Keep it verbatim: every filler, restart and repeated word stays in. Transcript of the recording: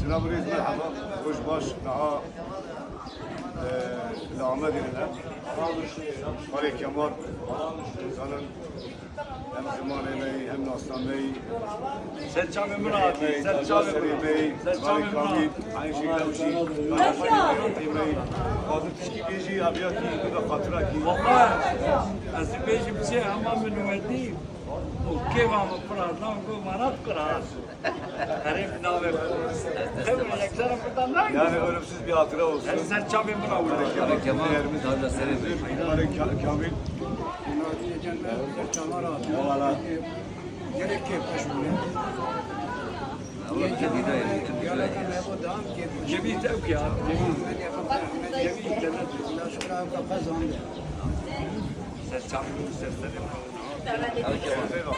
Cenab-ı Reis, merhaba, hoş baş, daha, e, li Amedê ne. Xalê Kemal, zanin hem zimanê me, hem nasna me. Ser çavê min hatî, ser çavê min. Serê me, Serê Kamî, aynı şekilde ew jî. Xalê me, Fazil tişkî bêjî, ev ya kî, bi xatira kî. Wala, ez ê bêjim çi, hema min wendî. Û kêfa min pir hat, nan go manat pir hat. Herêm navê xwe. Tevr yekser xwe da nayê. Yani ölümsüz bir hatıra olsun. Her ser çavê min a wile. Kemal, Kemal, Değerimiz daha da serin. Kemal Ka-, Kamil. Eyvallah. Gerek kêf xweş bûne. Cemî tevk ya. Cemî internet. Ser çavê min, ser serê min. Eyvallah.